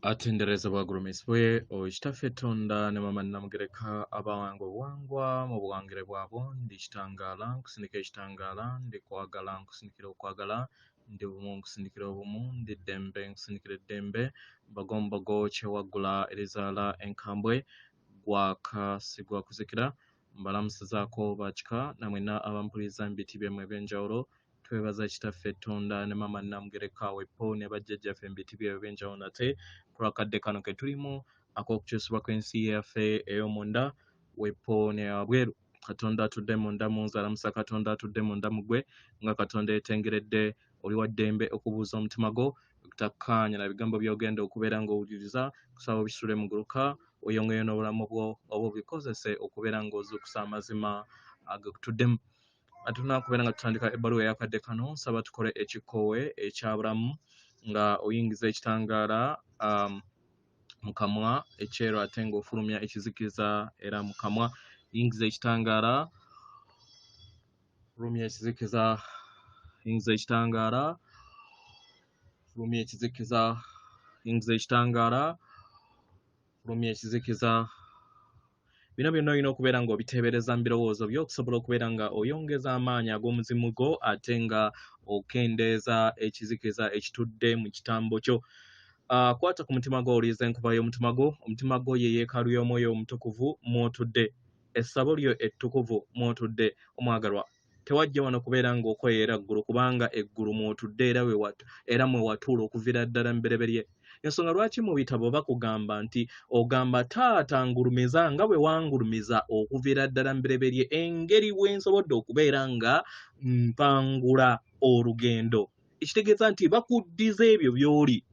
Atenderezebwa agulumizibwe oyo Kitaffe Tonda ne Maama Nnamugereka abawanga obuwangwa mu buwangire bwabwo. Ndi kitangaala nkusindika ekitangaala, ndi kwagala nkusindikira okwagala, ndi bumu nkusindikira obumu, ndi ddembe nkusindikira eddembe, mbogo mbogo kyewaggula erizaala enkambwe, gwaka sigwa kuzikira. Mbalamusizaako bakika na mwenna abampuliriza mu biti byammwe eby'enjawulo. Twebaza Kitaffe Ttonda ne Maama Nnamugereka Weppo ne bajjajjaffe mu biti byabwe eby'enjawulo nate ku lw'akadde kano ke tulimu ak'okukyusibwa kw'ensi yaffe ey'omunda Weppo n'eyawabweru. Katonda atudde munda mu nze alamusa Katonda atudde munda mu ggwe nga Katonda yeetengeredde oli wa ddembe okubuuza omutima gwo okutakkaanya na bigambo by'ogenda okubeera ng'owuliriza kusaba obisule muguluka oyongeyo n'obulamu bwo oba obikozese okubeera ng'ozuukusa amazima agakutuddemu. Atunakubeera nga tutandika ebbaluwa eyakadde kano, nsaba tukole ekikkowe ekya bulamu nga oyingiza ekitangaala mu kamwa ekyeru ate ng'ofulumya ekizikiza era mu kamwa. Yingiza ekitangaala, fulumya ekizikiza, yingiza ekitangaala, fulumya ekizikiza, yingiza ekitangaala, fulumya ekizikiza. Bino byonna olina okubeera ng'obiteebereza mu birowoozo byo okusobola okubeera nga oyongeza amaanyi ag'omuzimu gwo ate nga okendeeza ekizikiza ekitudde mu kitambo kyo. Kwata ku mutima gwo owulirize enkuba y'omutima gwo. Omutima gwo ye yeekaalu y'Omwoyo Omutukuvu mw'otudde, essabo lyo ettukuvu mw'otudde. Omwagalwa, tewajja wano kubeera ng'okoyeera ggulu, kubanga eggulu mw'otudde era we era mwe watuula okuviira ddala mu bereberye. Ensonga lwaki mu bitabo bakugamba nti ogamba taata ngulumiza nga bwe wangulumiza okuviira ddala mu bereberye, engeri bwe nsobodde okubeera nga mpangula olugendo, ekitegeeza nti bakuddiza ebyo by'oli.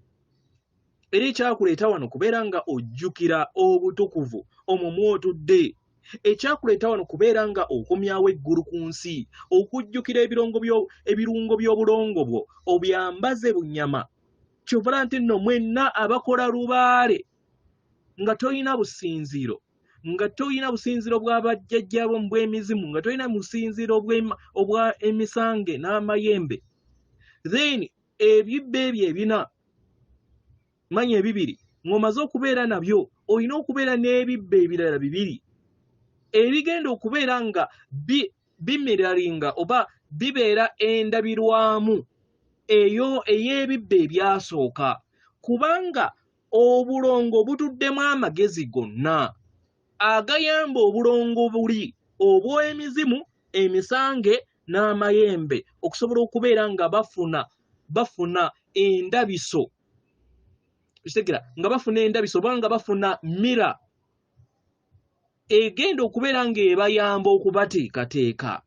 Era ekyakuleeta wano kubeera nga ojjukira obutukuvu omwo mw'otudde. Ekyakuleeta wano kubeera nga okomyawo eggulu ku nsi, okujjukira ebirungo by'obulongo bwo obyambaze bunyama. Kyova nti nno mwenna abakola lubaale nga tolina businziiro, nga tolina businziiro bwa bajjajjaabo bw'emizimu, nga tolina businziiro obwa emisange n'amayembe, then ebibbo ebyo ebina manya ebibiri ng'omaze okubeera nabyo, olina okubeera n'ebibbo ebirala bibiri ebigenda okubeera nga bimiralinga oba bibeera endabirwamu eyo ey'ebibbo ebyasooka, kubanga obulongo butuddemu amagezi gonna agayamba obulongo buli obw'emizimu, emisange n'amayembe okusobola okubeera nga bafuna endabiso, kitegera nga bafuna endabiso oba nga bafuna mira egenda okubeera ng'ebayamba okubateekateeka.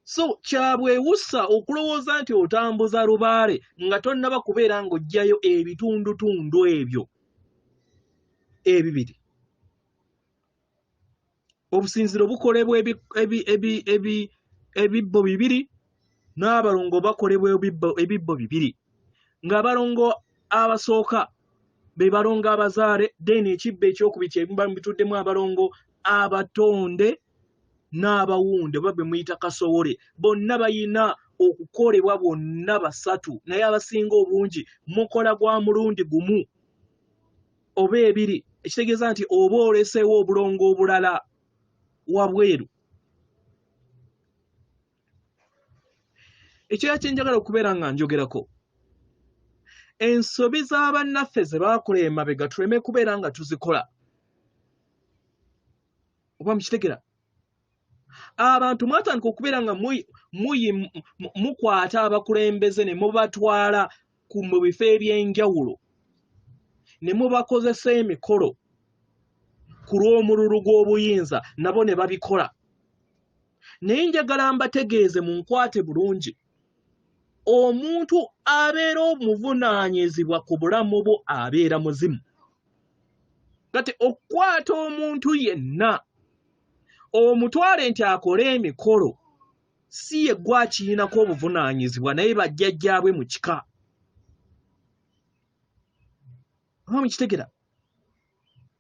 So kyabwewusa okulowooza nti otambuza lubaale nga tonnaba kubeera ng'oggyayo ebitundutundu ebyo ebibiri. Obusinziro bukolebwa ebibbo bibiri, n'abalongo bakolebwa ebibbo bibiri, ng'abalongo abasooka be balongo abazaale, then ekibbo ekyokubiri kye biba bituddemu abalongo abatonde n'abawunde oba be muyita kasowole. Bonna bayina okukolebwa bonna basatu, naye abasinga obungi mukola gwa mulundi gumu oba ebiri, ekitegeeza nti oba oleseewo obulongo obulala wabweru. Ekirala kye njagala okubeera nga njogerako, ensobi z'abannaffe ze baakola emabega tuleme kubeera nga tuzikola. Oba mukitegera? Abantu mwatandika okubeera nga mukwata abakulembeze ne mubatwala mu bifo eby'enjawulo ne mubakozesa emikolo ku lw'omululu gw'obuyinza, nabo ne babikola. Naye njagala mbategeeze mu nkwate bulungi, omuntu abeera omuvunaanyizibwa ku bulamu bwo abeera muzimu. Kati okukwata omuntu yenna omutwale nti akole emikolo si ye gwe akirinako obuvunaanyizibwa, naye bajjajjaabwe mu kika. Oba mukitegera?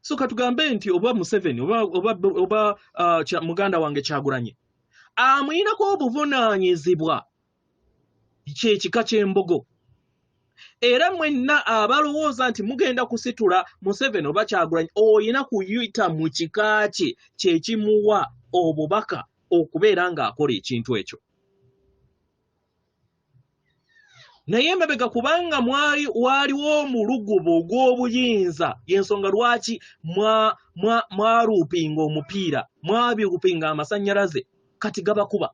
So katugambe nti oba Museveni oba muganda wange Kyagulanyi amuyinako obuvunaanyizibwa kyekika ky'embogo. Era mwenna abalowooza nti mugenda kusitula Museveni oba Kyagulanyi, oyina kuyita mu kika kye kyekimuwa obubaka okubeera ng'akola ekintu ekyo. Naye emabega kubanga waaliwo omulugubo ogw'obuyinza, y'ensonga lwaki mwaluupinga omupiira, mwabiupinga amasannyalaze, kati gabakuba.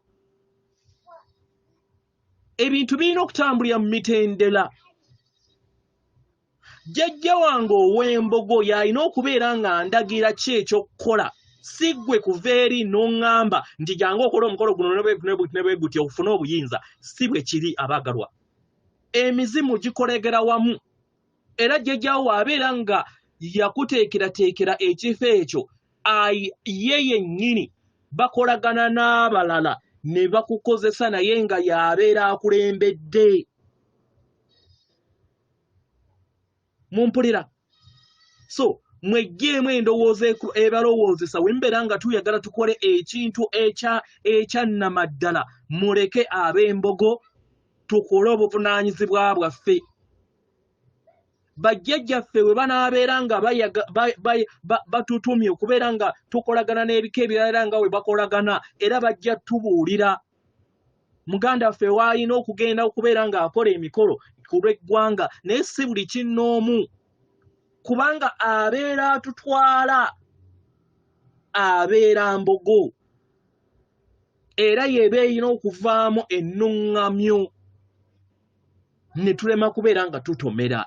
Ebintu birina okutambulira mu mitendera. Jjajja wange ow'embogo y'alina okubeera nga ndagira ki eky'okukola, si ggwe kuva eri n'oŋŋamba nti jangu okole omukolo guno ne bwe guti ofune obuyinza. Si bwe kiri abaagalwa. Emizimu gikolegera wamu, era jjajjaawo bw'abeera nga yakuteekerateekera ekifo ekyo, ye yennyini bakolagana n'abalala ne bakukozesa naye nga y'abeera akulembedde. Mumpulira? So mweggyemu endowooza ebalowoozesa we mubeera nga tuyagala tukole ekintu ekyannamaddala. Muleke ab'embogo tukole obuvunaanyizibwa bwaffe. Bajjajjaffe bwe banaabeera nga batutumye okubeera nga tukolagana n'ebika ebirala nga bwe bakolagana, era bajja tubuulira muganda waffe w'alina okugenda okubeera ng'akola emikolo ku lw'eggwanga, naye si buli kinnoomu, kubanga abeera atutwala abeera mbogo, era y'eba erina okuvaamu ennuŋŋamyo ne tulema kubeera nga tutomera.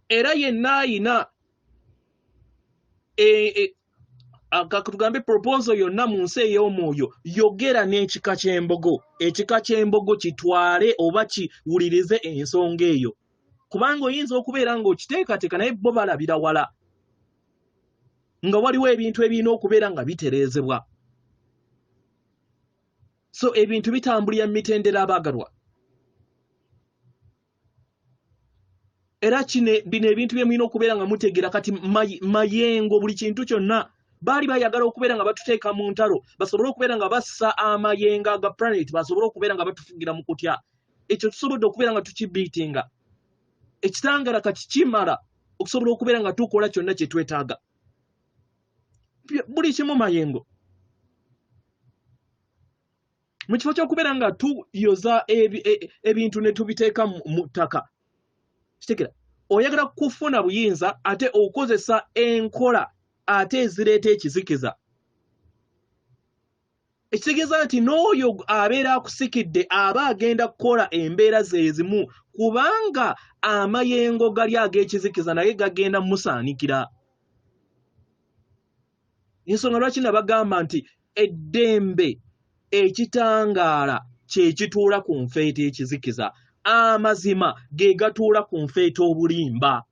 Era yenna ayina tugambe proposal yonna mu nsi ey'omwoyo, yogera n'ekika ky'embogo. Ekika ky'embogo kitwale oba kiwulirize ensonga eyo, kubanga oyinza okubeera ng'okiteekateeka naye bo balabira wala nga waliwo ebintu ebirina okubeera nga bitereezebwa. So ebintu bitambulira mu mitendera abaagalwa. Era bino ebintu bye mulina okubeera nga mutegeera. Kati mayengo buli kintu kyonna baali bayagala okubeera nga batuteeka mu ntalo, basobole okubeera nga bassa amayengo aga planet, basobole okubeera nga batufugira mu kutya. Ekyo tusobodde okubeera nga tukibiitinga. Ekitangala kati kimala okusobola okubeera nga tukola kyonna kye twetaaga. Buli kimu mayengo. Mu kifo ky'okubeera nga tuyoza ebintu ne tubiteeka mu ttaka, kitegera oyagala kufuna buyinza ate okozesa enkola ate ezireeta ekizikiza. Ekitegeeza nti n'oyo abeera akusikidde aba agenda kukola embeera ze zimu, kubanga amayengo gali ag'ekizikiza naye gagenda musaanikira. Ensonga lwaki nabagamba nti eddembe ekitangaala kye kituula ku nfeeta ekizikiza, amazima ge gatuula ku nfeeta obulimba.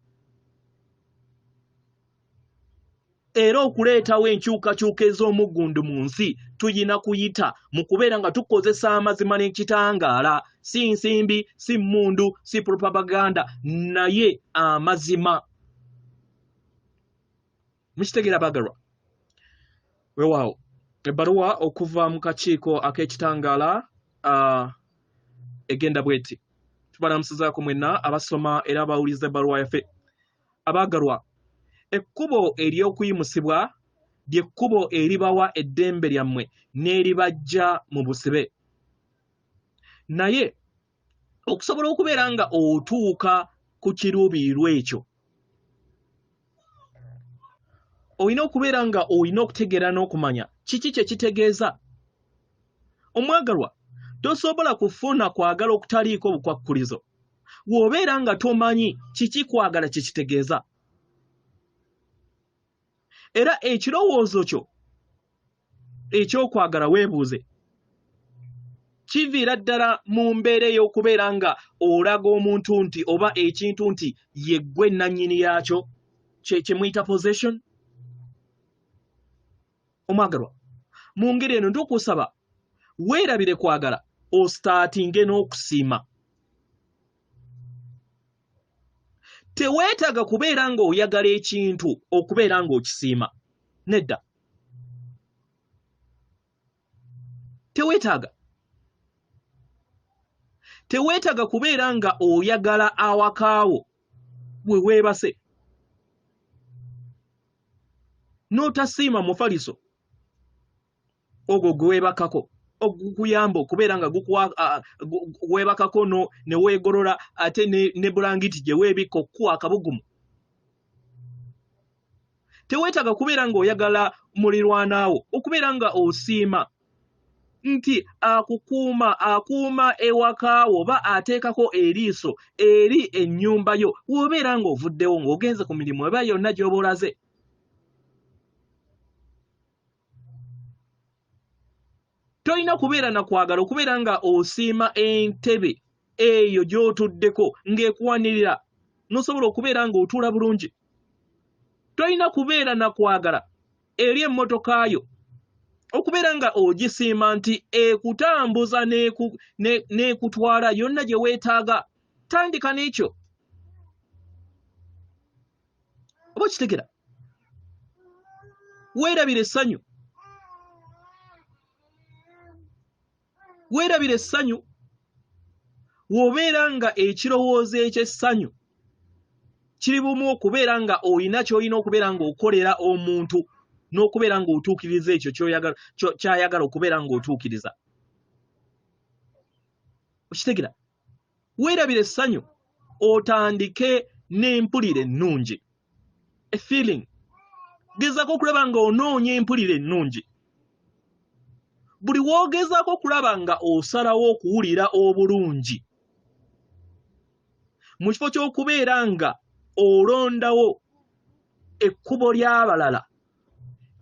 Era okuleetawo enkyukakyuka ez'omuggundu mu nsi tuyina kuyita mu kubeera nga tukozesa amazima n'ekitangaala, si nsimbi, si mmundu, si propaganda, naye amazima. Mukitegeera baagalwa? Weewaawo ebbaluwa okuva mu kakiiko ak'ekitangaala egenda bweti. Tubalamusizaako mwenna abasoma era abawuliriza ebbaluwa yaffe. Abaagalwa, ekkubo ery'okuyimusibwa ly'ekkubo eribawa eddembe lyammwe n'eribajja mu busibe. Naye okusobola okubeera nga otuuka ku kiruubirirwa ekyo, olina okubeera nga olina okutegeera n'okumanya kiki kye kitegeeza. Omwagalwa, tosobola kufuna kwagala okutaliiko bukwakkulizo bw'obeera nga tomanyi kiki kwagala kye kitegeeza. Era ekirowoozo kyo ekyokwagala weebuuze kiviira ddala mu mbeera ey'okubeera nga olaga omuntu nti oba ekintu nti yeggwe nnannyini yaakyo, kye muyita possession. Omwagalwa, mu ngeri eno ntukusaba weerabire kwagala, ositaatinge n'okusiima. Teweetaaga kubeera ng'oyagala ekintu okubeera ng'okisiima, nedda, teweetaaga. Teweetaaga kubeera nga oyagala awakaawo we weebase n'otasiima mufaliso ogwo gwe weebakako ogukuyamba okubeera nga weebakako ne weegolola ate ne bulangiti gye weebikka okukuwa akabugumu. Teweetaaga kubeera ng'oyagala mulirwanaawo okubeera nga osiima nti akukuuma akuuma ewakaawo oba ateekako eriiso eri ennyumba yo w'obeera ng'ovuddewo ng'ogenze ku mirimu eba yonna gy'oba olaze. Tolina kubeera na kwagala okubeera nga osiima entebe eyo gy'otuddeko ng'ekuwanirira n'osobola okubeera ng'otuula bulungi. Tolina kubeera na kwagala eri emmotoka yo okubeera nga ogisiima nti ekutambuza n'ekutwala yonna gye weetaaga. Tandika n'ekyo. Oba okitegera? Weerabira essanyu. Weerabira essanyu w'obeera nga ekirowoozo eky'essanyu kiri bumu okubeera nga olina ky'olina okubeera ng'okolera omuntu n'okubeera ng'otuukiriza ekyo ky'ayagala okubeera ng'otuukiriza. Okitegera? Weerabira essanyu otandike n'empulira ennungi. A feeling. Gezaako okulaba ng'onoonya empulira ennungi. Buli w'ogezaako okulaba nga osalawo okuwulira obulungi mu kifo ky'okubeera nga olondawo ekkubo ly'abalala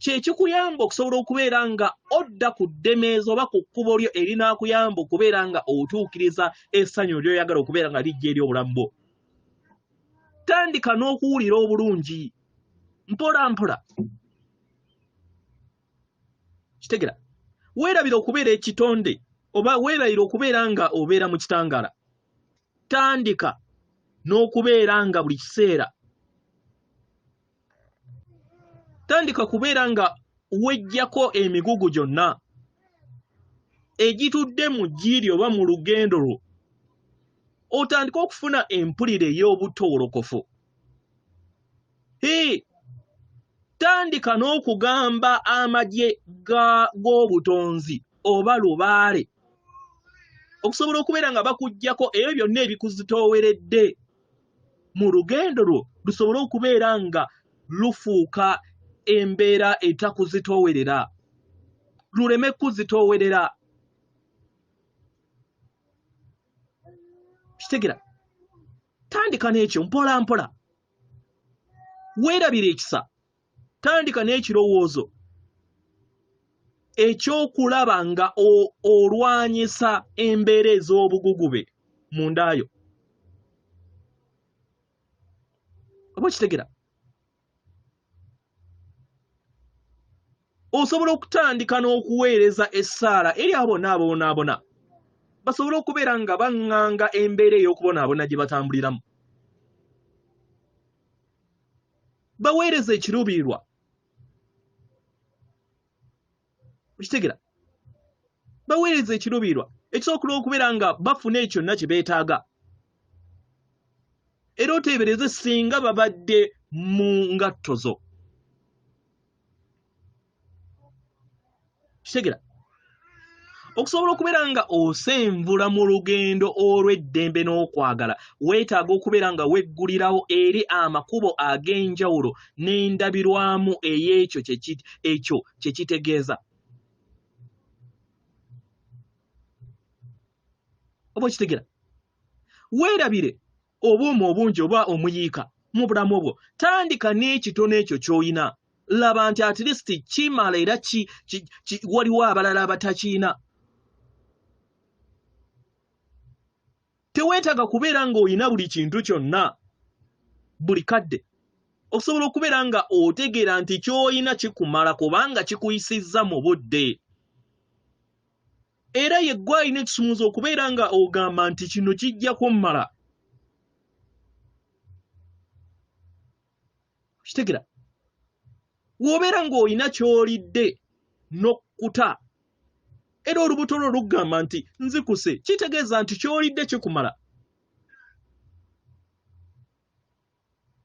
kye kikuyamba okusobola okubeera nga odda ku ddemeeza oba ku kkubo lyo erinaakuyamba okubeera nga otuukiriza essanyu ly'oyagala okubeera nga lijja eri obulamu bwo. Tandika n'okuwulira obulungi mpola mpola. Kitegera? Weerabira okubeera ekitonde oba weerabira okubeera nga obeera mu kitangaala. Tandika n'okubeera nga buli kiseera tandika kubeera nga weggyako emigugu gyonna egitudde mu ggiiri oba mu lugendo lwo, otandike okufuna empulira ey'obutoolokofu. Hee, tandika n'okugamba amagye g'obutonzi oba lubaale okusobola okubeera nga bakuggyako ebyo byonna ebikuzitooweredde mu lugendo lwo lusobole okubeera nga lufuuka embeera etakuzitoowerera, luleme kukuzitoowerera. Kitegera? Tandika n'ekyo mpola mpola. Weerabira ekisa, tandika n'ekirowoozo eky'okulaba nga olwanyisa embeera ez'obugugube mu nda yo. Oba okitegera? Osobola okutandika n'okuweereza essaala eri abo bonna abonaabona basobole okubeera nga baŋŋanga embeera ey'okubonaabona gye batambuliramu. Baweereza ekiruubirirwa. Okitegera? Baweereza ekiruubirirwa ekisobola okubeera nga bafuna ekyo kyonna kye beetaaga. Era oteebereze singa babadde mu ngatto zo. Kitegera? Okusobola okubeera nga osenvula mu lugendo olw'eddembe n'okwagala, weetaaga okubeera nga weggulirawo eri amakubo ag'enjawulo n'endabirwamu ey'ekyo ekyo kye kitegeeza. Oba okitegera? Weerabire obuuma obungi oba omuyiika mu bulamu bwo. Tandika n'ekitono ekyo ky'olina. Laba nti at least kimala era waliwo abalala abatakiina. Teweetaaga kubeera ng'olina buli kintu kyonna buli kadde okusobola okubeera nga otegeera nti ky'olina kikumala kubanga kikuyisizza mu budde. Era ye ggwe alina ekisumuuzo okubeera nga ogamba nti kino kijja kummala. Okitegera? W'obeera ng'olina ky'olidde n'okkuta. Era olubuto lwo lugamba nti nzikuse, kitegeeza nti ky'olidde kikumala.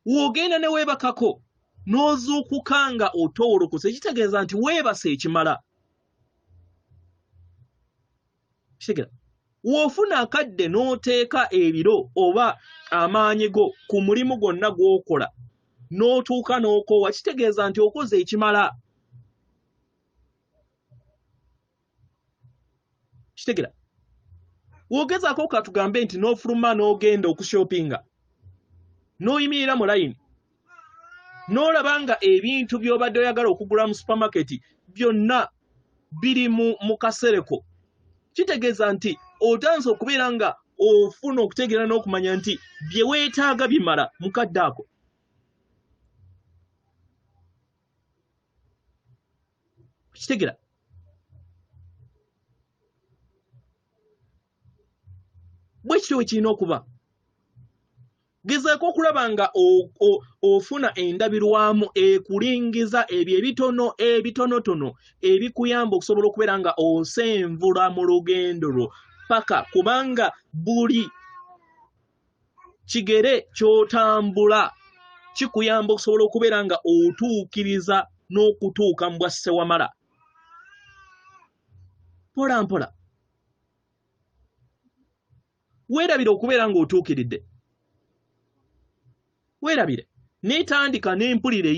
W'ogenda ne weebakako n'ozuukuka nga otowolokose, kitegeeza nti weebase ekimala. Kitegeera? W'ofuna akadde n'oteeka ebiro oba amaanyi go ku mulimu gwonna gw'okola n'otuuka n'okoowa, kitegeeza nti okoze ekimala. Kitegera? W'ogezaako katugambe nti n'ofuluma n'ogenda okushopinga n'oyimirira mu layini n'olaba nga ebintu by'obadde oyagala okugula mu supamaketi byonna biri mu kasereko, kitegeeza nti otandise okubeera nga ofuna okutegeera n'okumanya nti bye weetaaga bimala mu kadde ako. Kitegera? Bwe kityo bwe kirina okuba. Gezaako okulaba nga ofuna endabirwamu ekulingiza ebyo ebitono ebitonotono ebikuyamba okusobola okubeera nga osenvula mu lugendo lwo paka, kubanga buli kigere ky'otambula kikuyamba okusobola okubeera nga otuukiriza n'okutuuka mu bwa ssewamala mpola mpola. Weerabire okubeera ng'otuukiridde, weerabire n'etandika n'empulira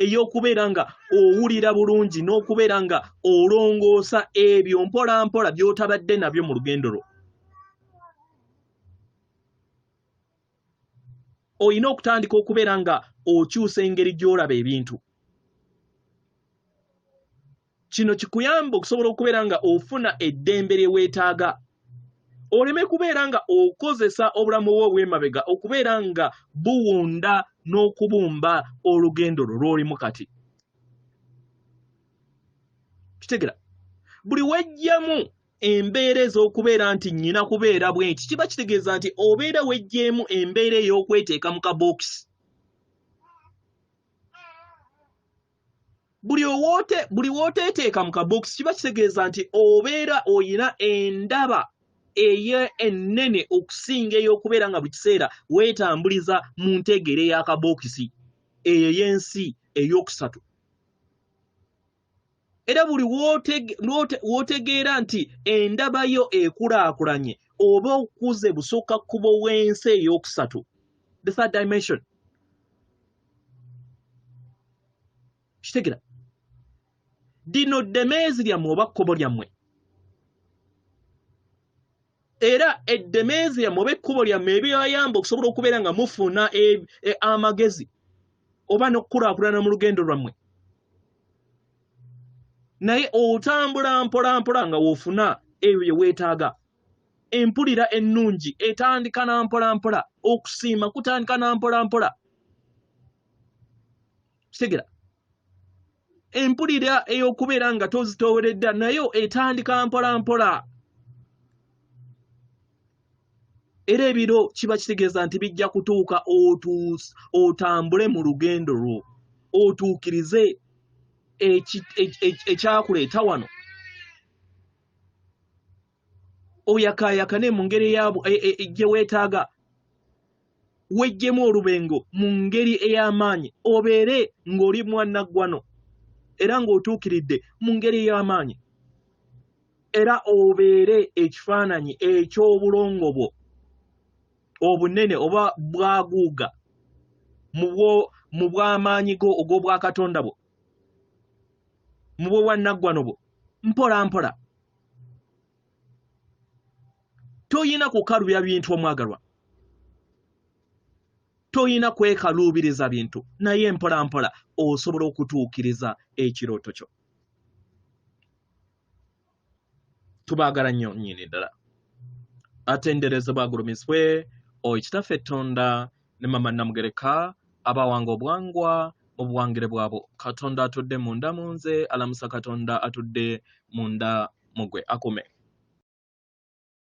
ey'okubeera nga owulira bulungi n'okubeera nga olongoosa ebyo mpola mpola by'otabadde nabyo mu lugendo lwo. Olina okutandika okubeera nga okyusa engeri gy'olaba ebintu. Kino kikuyamba okusobola okubeera nga ofuna eddembe lye weetaaga, oleme kubeera nga okozesa obulamu bwo obw'emabega okubeera nga buwunda n'okubumba olugendo lwo lw'olimu kati. Kitegera? Buli wejjamu embeera ez'okubeera nti nnyina kubeera bwenti, kiba kitegeeza nti obeera wejjeemu embeera ey'okweteeka mu kabookisi. Buli wooteeteeka mu kabookisi kiba kitegeeza nti obeera oyina endaba eye ennene okusinga ey'okubeera nga buli kiseera weetambuliza mu ntegeera ey'akabookisi eyo ey'ensi ey'okusatu. Era buli w'otegeera nti endaba yo ekulaakulanye, oba okuze busukka kkubo w'ensi ey'okusatu, the third dimension. Kitegera? Lino ddemeezi lyammwe oba kkubo lyammwe, era eddemeezi lyammwe oba ekkubo lyammwe ebibayamba okusobola okubeera nga mufuna amagezi oba n'okukulaakulana mu lugendo lwammwe. Naye otambula mpola mpola nga w'ofuna ebyo bye weetaaga. Empulira ennungi etandika na mpola mpola, okusiima kutandika na mpola mpola. Kitegera? Empulira ey'okubeera nga tozitooweredda nayo etandika mpola mpola. Era ebiro kiba kitegeeza nti bijja kutuuka otambule mu lugendo lwo, otuukirize ekyakuleeta wano, oyakaayakane mu ngeri gye weetaaga, weggyemu olubengo mu ngeri ey'amaanyi, obeere ng'oli mwannaggwano era ng'otuukiridde mu ngeri ey'amaanyi, era obeere ekifaananyi eky'obulongo bwo obunene oba bwaguuga mu bw'amaanyi go og'obwakatonda bwo, mu bw'obwannaggwano bwo, mpola mpola. Toyina kukalubya bintu omwagalwa, toyina kwekaluubiriza bintu, naye mpola mpola osobola okutuukiriza ekirooto kyo. Tubaagala nnyo nnyini ddala. Atenderezebwa agulumizibwe oyo Kitaffe Ttonda ne Mama Namugereka abawanga obwangwa mu buwangire bwabwo. Katonda atudde munda mu nze alamusa Katonda atudde munda mu gwe akume.